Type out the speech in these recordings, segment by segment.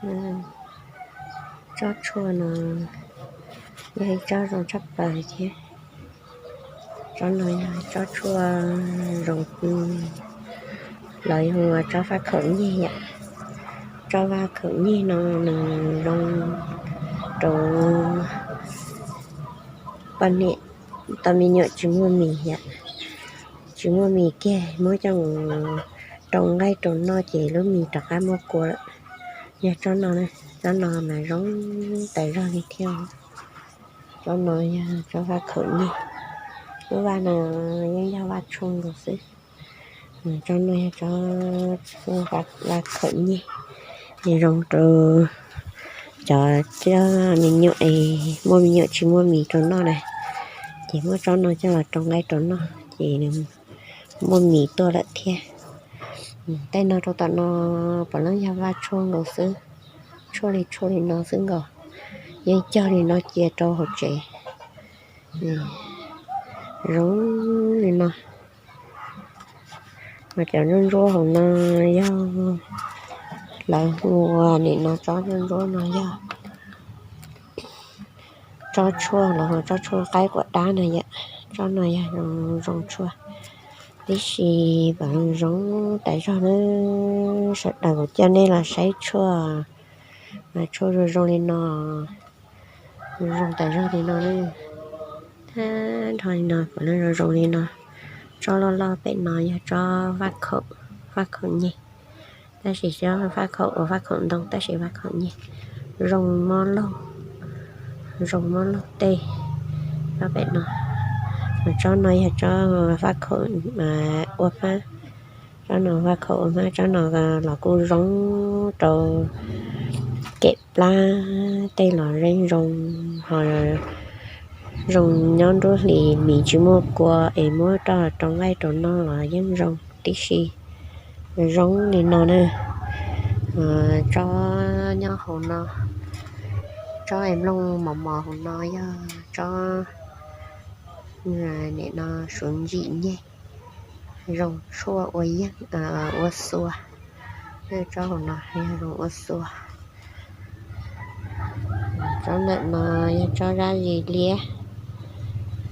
Tsob tshuaj no yog ib tsob zoo tshaj plaws thiab. Tsob no yog tsob tshuaj zoo, lawv hu ua tsob faj khaum nyeg yom. Tsob faj khaum nyeg no nws zoo rau poj niam tau me nyuam tsis muaj mis yom, tsis muaj mis kiag muab coj mus rau nqaij rau noj ces lub mis rov qab muaj kua lawm. Yog tsob no, tsob no mas zoo tas zog li thiab. Tsob no yog tsob vaj khaum nyeg, lub vaj no yeej yog vaj tshuaj nkaus xwb. Tsob no yog tsob vaj khaum nyeg, zoo rau cov coj me nyuam es muaj me nyuam tsis muaj mis rau noj na, ces muab tsob no coj los rau nqaij rau noj ces nws muaj mis tuaj lawm thiab. Tej no rau tom no puav leej yog vaj tshuaj nkaus xwb, tshuaj li tshuaj li no xwb nkaus, yeej cog li no cia rau hauv tsev, zoo li no. Mas cov ntsuab ntsuab hauv no yog lawv hu ua nim no tsob ntsuab ntsuab no yog tsob tshuaj, lawv hu tsob tshuaj qaib quav dab no yom. Tsob no yog zoo tshuaj tib si, puav leej zoo tas zog na. Sawv daws kuv coj nej los saib tshuaj, mas tshuaj zoo zoo li no, zoo tas zog li no na. Thab nrho li no puav leej zoo zoo li no. Tsob loj loj pem no yog tsob vaj khaum nyeg, tab sis tsob vaj khaum ua vaj khaum ntoo tab sis vaj khaum nyeg, zoo mob lauj, zoo mob lauj tej. Tsob pem no, tsob no yog tsob vaj khaum ua hmab. Tsob no vaj khaum ua hmab, tsob no los kuj zoo rau kem plab tej los yeej zoo, ho zoo nyob nruab hlis mis tsis muaj kua es muab rau nqaij rau noj los yeej zoo tib si. Zoo li no na. Tsob nyob hauv no, tsob es nplooj mos mos hauv no yog tsob, nim no suav ntsim nyeg, zoo tshuaj ua yeeb, ua xua. Tsob hauv no yog zoo ua xua. Tsob ntawm no yog tsob zab zis liab.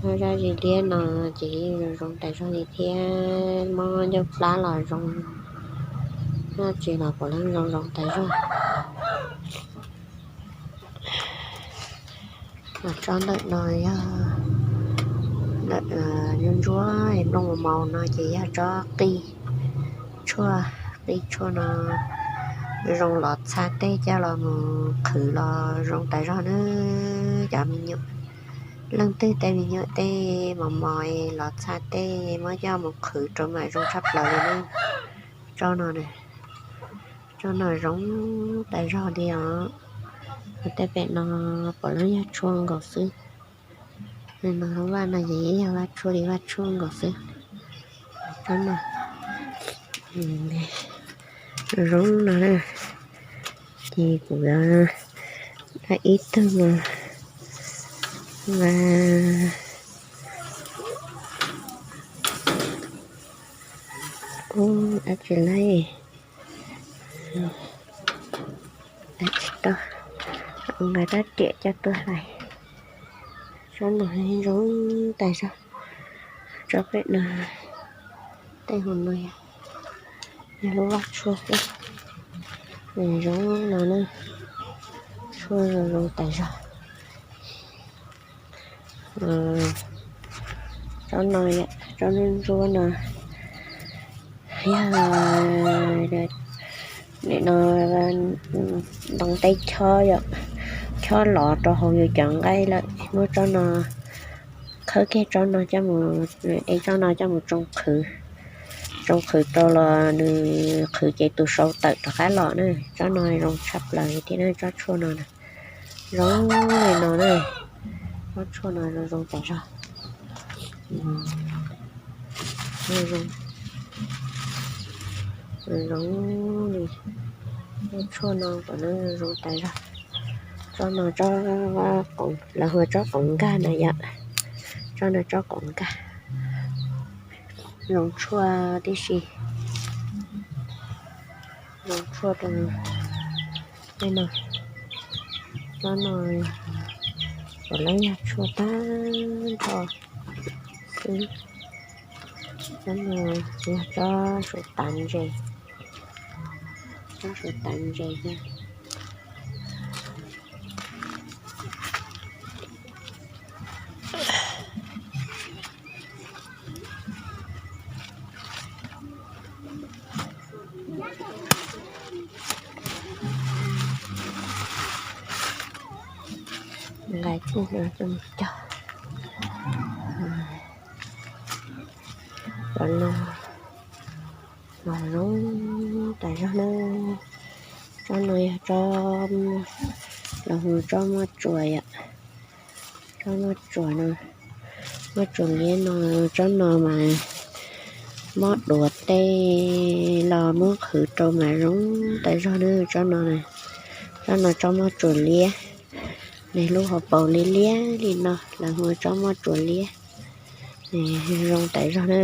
Tsob zab zis liab no ces yeej zoo zoo tas zog li thiab, mob ncauj plab los zoo, noj tsis los puav leej zoo zoo tas zog. Tsob ntawm no yog ntsuab ntsuab nplooj mos mos no ces yog tsob qij tshuaj. Qij tshuaj no zoo los txha tej coj los mus qhwv los zoo tas zog na. Cov me nyuam, leej twg tej me nyuam tej mos mos los txha tej muab coj mus qhwv rau mam zoo tshaj plaws li na. Tsob no, tsob no zoo tas zog li os. Tej pem no puav leej yog tshuaj nkaus xwb. No lub vaj no ces yog vaj tshuaj li vaj tshuaj nkaus xwb. Tsob no zoo no na, ces kuv yuav dab ib tug mas, ub, dab tsi lauj, dab tsi tau, nqa rab riam coj tuaj hlais. Tsob no zoo tas zog. Tsob pem no, tej hauv no yog lub vaj tshuaj xwb. Zoo no na, tshuaj zoo zoo tas zog. Tsob no, tsob ntsuab ntsuab no yog nim no ntoo teb chob yom, chob lov rau hauv yus cov nqaij lawm, muab tsob no khawb kiag tsob no coj mus, de tsob no coj mus tsoo qhwv, tsoo qhwv rau los nws qhwv ces tus sau tawm rov qab los na. Tsob no zoo tshaj plaws li thiab na, tsob tshuaj no na, zoo li no na. Tsob tshuaj no zoo zoo tas zog. Zoo li, tsob tshuaj no kom zoo zoo tas zog. Tsob no tsob, lawv hu ua tsob qoov nkag na yom. Tsob no tsob qoov nkag, zoo tshuaj tib si, zoo tshuaj rau No, tsob no, tsob no yog tshuaj tag nrho xwb. Tsob no yog tsob suav tav ntses, tsob suav tav ntses. Nqa tij no coj mus cog. Cov no mas zoo tas zog na. Tsob no yog tsob, lawv hu tsob moj tsuas yom. Tsob moj tsuas no, moj tsuas liab no, tsob no mas mob duav tej los muab qhwv rau mas zoo tas zog na tsob no. Tsob no tsob moj tsuas liab, nws lub hauv paus liab liab li no lawv hu tsob moj tsuas liab. Zoo tas zog na,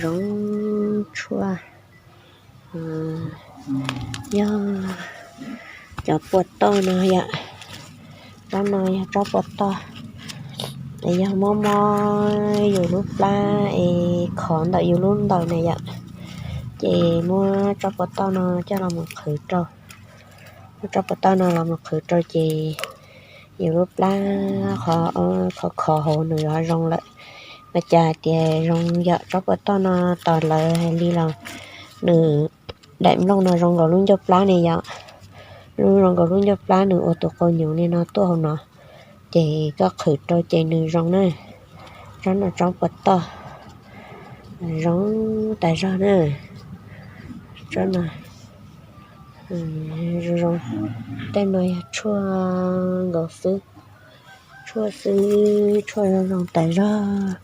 zoo tshuaj. Yog cov puas toj no yom, tsob no yog tsob puas toj. Yog mob mob yus lub plab es khov ntawm yus lub ntaws na yom, ces muab tsob puas toj no coj los mus qhwv rau. Muab tsob puas toj no los mus qhwv rau ces yus lub plab qhov, qhov khov hauv nws yuav zoo lawm. Mas cas hais tias zoo yom, tsob puas toj no tos lawv hais li los nws daim nplooj no zoo nkaus lub ncauj plab ne yom. Lub zoo nkaus lub ncauj plab, nws ua tus qau nyuv li no tuaj hauv no, ces koj qhwv rau ces nws zoo na. Tsob no tsob puas toj, zoo tas zog na. Tsob no zoo zoo. Tej no yog tshuaj nkaus xwb, tshuaj xwb, tshuaj zoo zoo tas zog.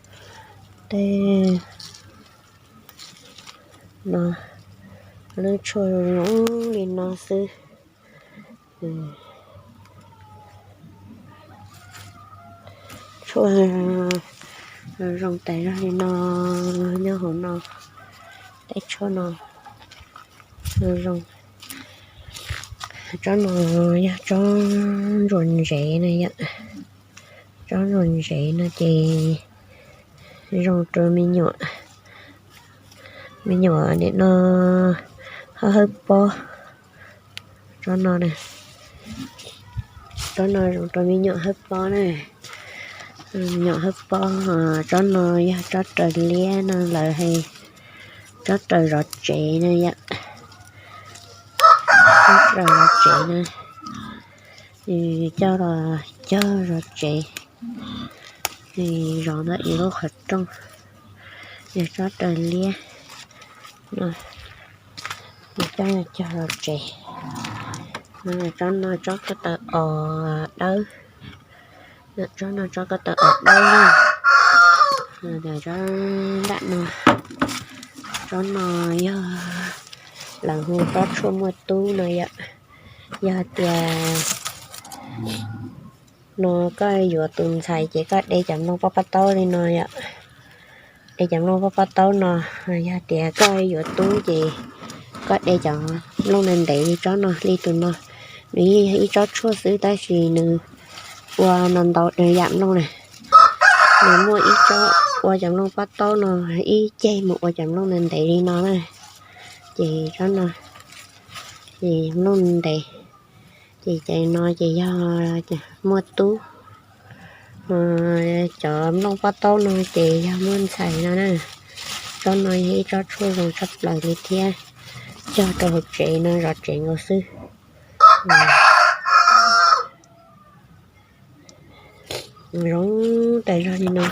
Tej no, lub tshuaj zoo zoo li no xwb. Tshuaj zoo tas zog li no, nyob hauv no, tej tshuaj no zoo. Tsob no yog tsob ntsuas ntsev na yom. Tsob ntsuas ntsev no ces zoo rau me nyuam, me nyuam nim no ho hawb pob. Tsob no, tsob no zoo rau me nyuam hawb pob na. Me nyuam hawb pob. Tsob no yog tsob raws liab no lawv hais, tsob raws zov tsev na yom. Tsob raws zov tsev na, coj los cog zov tsev, zov ntawm yus lub qhov rooj, yog tsob raws liab no, coj cog zov tsev. Tsob no tsob ko taw os dawb, tsob no tsob ko taw os dawb. Tsob nram no, tsob no yog lawv hu tsob tshuaj muaj tub no yom. Yog tias no koj yuav tus ntxhais ces koj de cov nplooj pob pob taub li no yom. De cov nplooj pob pob taub no, yog tias koj yuav tub ces koj de cov nplooj ntev ntev li tsob no li tus no. Nws yeej yog ib tsob tshuaj xwb tab sis nws ua no ntau yam nplooj na. Nws muaj ib tsob ua cov nplooj pob taub no, ib ceg mus ua cov nplooj ntev ntev li no na. Ces tsob no ces nplooj ntev, ces cov no ces yog muaj tub. Cov nplooj pob taub no ces yog muaj ntxhais no na. Tsob no yog ib tsob tshuaj zoo tshaj plaws li thiab, cog rau hauv tsev no zov tsev nkaus xwb. Zoo tas zog li no,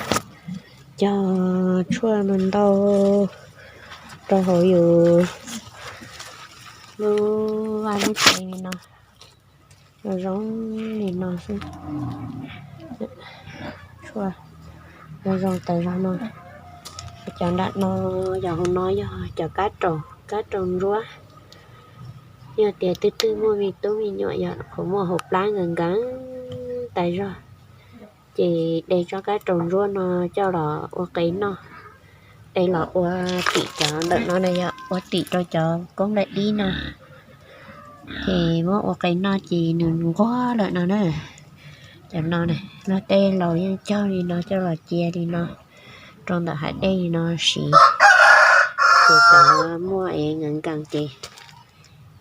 cog tshuaj no ntau rau hauv yus lub vaj lub tsev li no, zoo li no xwb. Tshuaj zoo zoo tas zog no. Cov nram no, cov hauv no yog cov kab raus, kab raus ntsuab. Yog tias twb twb muaj me tub me nyuam yog qhuav muaj hauv plab nkees nkees tas zog, ces de tsob kab raus ntsuab no coj los ua qe noj, de los ua tim cov ntawm no na, yog ua tim rau cov koob nplai dib no. Ces muab ua qe noj ces nws nquag lawm no na. Cov no na, luag tej laus yeej cog li no coj los cia li no rau ntawm hav dej li no siv. Ces cov muaj es nkees nkees ces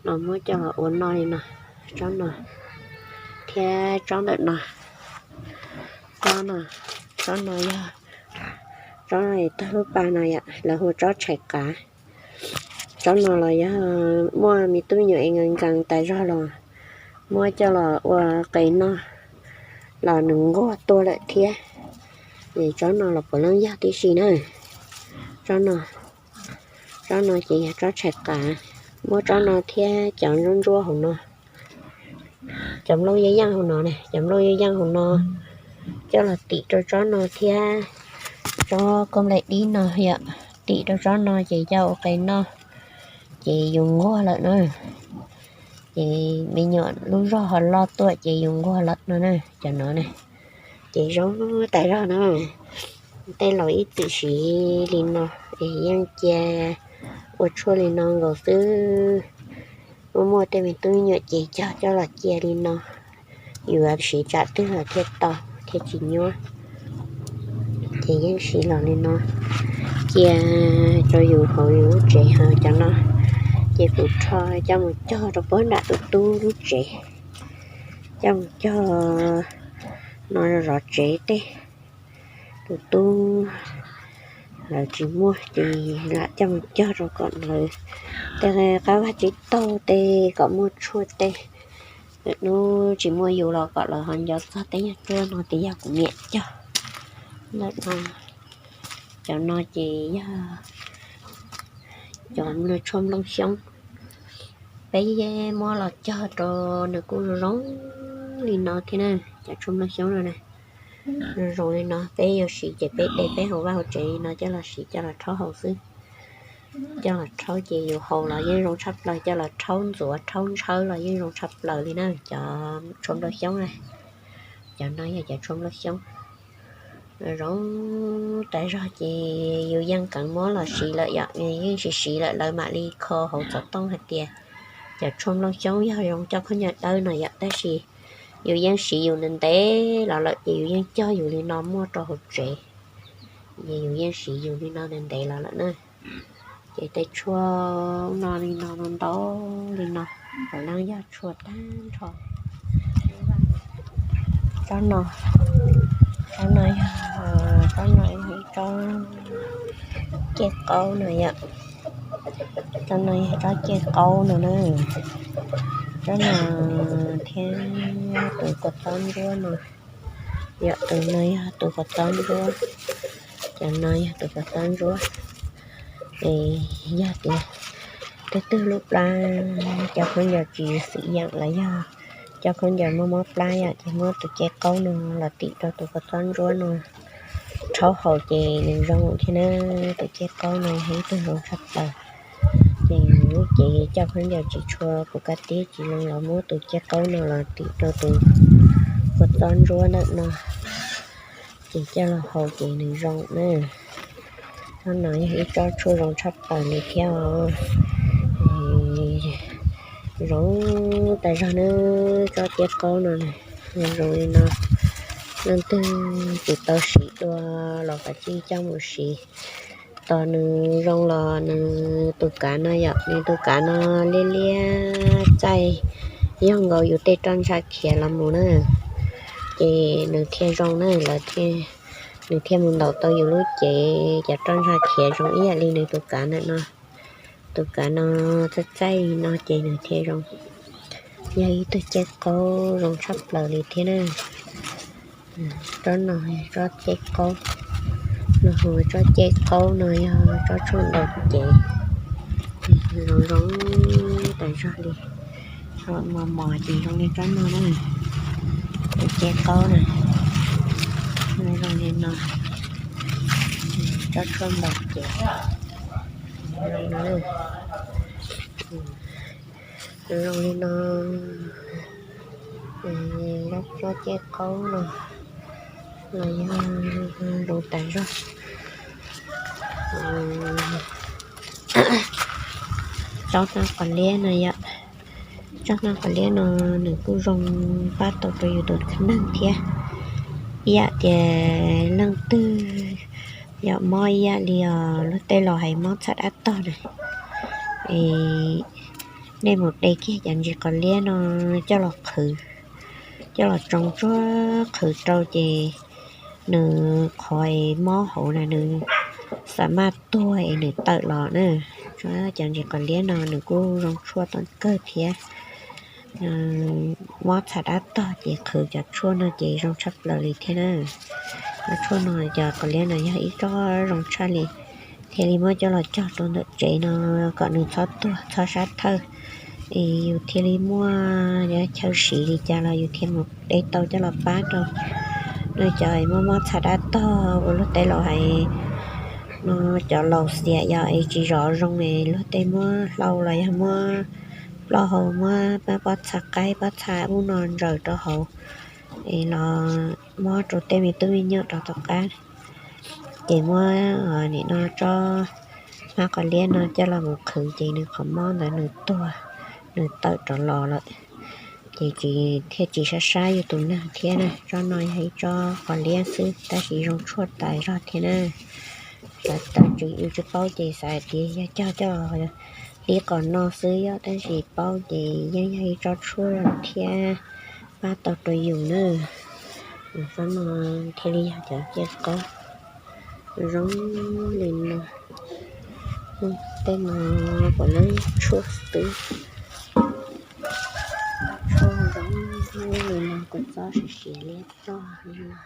no muab coj los ua noj li no, tsob no thiab tsob ntawm no, tsob no, tsob no yog, tsob no tag lub pa no yom, lawv hu tsob tshais qav. Tsob no los yog muaj me tub me nyuam es nkees nkees tas zog los muab coj los ua qe noj los nws nquag tuaj lawm thiab. Es tsob no los puav leej yog tib si na. Tsob no, tsob no ces yog tsob tshais qav. Muab tsob no thiab cov ntsuab ntsuab hauv no, cov nplooj yeej yeej hauv no na, cov nplooj yeej yeej hauv no coj los tim rau tsob no thiab tsob koob nplai dib no yom, tim rau tsob no ces coj ua qe noj ces yus nquag lawm na. Ces me nyuam lub zog ho loj tuaj ces yus nquag lawm no na, cov no na. Ces zoo tas zog na, tej laus ib txwm siv li no es yeej cia ua tshuaj li no nkaus xwb. Muaj muaj tej me tub me nyuam ces cog coj los cia li no, yuav siv tsam twg los thiaj tau thiaj tsis nyuab. Ces yeej siv los li no cia rau yus hauv yus lub tsev. Ho cov no ces kuv rho coj mus cog rau puag nram tus tub lub tsev, coj mus cog no zov tsev tej. Tus tub lawv tsis muaj ces lam coj mus cog rau kom lawv tej qab vaj tsib taug tej kom muaj tshuaj tej. Lwm hnub tsis muaj yus los kom lawv ho nco txog tej nyuag tshuaj no tias yog kuv niam cog. Ntawm no, cov no ces yog cov tshuaj nplooj xyoob. Peb muab los cog rau nws kuj zoo zoo li no thiab na. Cov tshuaj nplooj xyoob no na, zoo zoo li no, peb yuav siv ces peb de peb hauv vaj hauv tsev li no coj los siv coj los rhaub haus xwb. Coj los rhaub ces yus haus los yeej zoo tshaj plaws, coj los rhaub ntxuav rhaub ntshawb los yeej zoo tshaj plaws li na. Cov tshuaj nplooj xyoob na, cov no yog cov tshuaj nplooj xyoob. Zoo tas zog ces yus yeej kheev muab los siv lawm yom, yeej siv siv lawm lawv mam li kho hauv xov tooj hais tias cov tshuaj nplooj xyoob yog zoo coj khaub ncaws dawb no yom, tab sis yus yeej siv yus ntev ntev los lawm ces yus yeej cog yus li no muaj rau hauv tsev, ces yus yeej siv yus li no ntev ntev los lawm na. Ces tej tshuaj no li no ntau li no, puav leej yog tshuaj tag nrho. Tsob no, tsob no yog, tsob no yog ib tsob caj qaub no yom. Tsob no yog tsob caj qaub no na. Tsob no thiab tus kua txob ntsuab no, yog tus no yog tus kua txob ntsuab, cov no yog tus kua txob ntsuab. Es yog tias twg twg lub plab coj khaub ncaws tsis xwm yeem los yog coj khaub ncaws mob mob plab yom, ces muab tus caj qaub no los tim rau tus kua txob ntsuab no rhaub haus ces nws zoo thiab na. Tus caj qaub no yog ib tug zoo tshaj plaws. Ces lub cev coj khaub ncaws tsis tshua puv kab tib tsis zoo los muab tus caj qaub no los tim rau tus kua txob ntsuab ntawm no, ces coj los haus ces nws zoo na. Tsob no yog ib tsob tshuaj zoo tshaj plaws li thiab os. Zoo tas zog na, tsob caj qaub no na, zoo zoo li no. Leej twg tsis tau siv dua los kav tsij coj mus siv. Tos nws zoo los nws tus kav no yom, nws tus kav no liab liab txaij, yog nkaus yus tej roj ntsha khiav los mus na, ces nws thiaj zoo na, lawv thiaj, nws thiaj mus ntaus tau yus lub cev, cov roj ntsha khiav zoo ib yam li nws tus kav ntawm no. Tus kav no txaij txaij no ces nws thiaj zoo. Yog ib tug caj qaub zoo tshaj plaws li thiab na. Tsob no, tsob caj qaub, los hu tsob caj qaub no yog tsob tshuaj ntaus cev, zoo zoo tas zog li. Mos mos ces zoo li tsob no na, tus caj qaub na, zoo li no, tsob tshuaj ntaus cev. Zoo li no, tsob caj qaub no los yog zoo tas zog. Tsob tag qos liab no yom, Tsob no qos liab no nws kuj zoo pab tau rau yus tus kheej neeg thiab. Ib yam tias leej twg yog mob ib yam li os luag tej laus hais mob txhaj dab tog na, es nej mus de kiag cov ntsis qos liab no coj los qhwv, coj los tsoo tsuag qhwv rau ces nws qhov mob hauv na nws xa maj tuag es nws tawm los na. Cov ntsis qos liab no nws kuj zoo tshuaj tau kawg thiab. Mob txhaj dab tog ces qhwv cov tshuaj no ces zoo tshaj plaws li thiab na. Cov tshuaj no, cov qos liab no yog ib tsob zoo tshaj li, thiaj li muab coj los cog rau ntawm tsev no kom nws txhob tuag txhob sab thawj, es yus thiaj li muaj chaw siv li cas los yus thiaj mus de tau coj los pab rau nej cov muaj mob txhaj dab tog uas luag tej laus hais no, cov laus xiam yog es tsis zov zoo es luag tej muab hlau los yog muab plaub hau muab pob txha qaib pob txha ub no ntsaws rau hauv es los mob rau tej me tub me nyuam rau tom qab. Ces muab nim no tsob hmab qos liab no coj los mus qhwv ces nws qhov mob ntawd nws tuag, nws tawm rov los lawm, ces tsis thiaj tsis sab sab yus tus neeg thiab na. Tsob no yog ib tsob qos liab xwb tab sis zoo tshuaj tas zog thiab na. Xav tias yus tsis paub ces xav hais tias yog cog coj hlib qos noj xwb yom, tab sis paub ces yeej yog ib tsob tshuaj thiab pab tau rau yus na. Tsob no thiaj li yog cov cia qaub zoo li no. Tej no puav leej tshuaj xwb, tshuaj zoo li no, kua txob siav siav liab toj li no.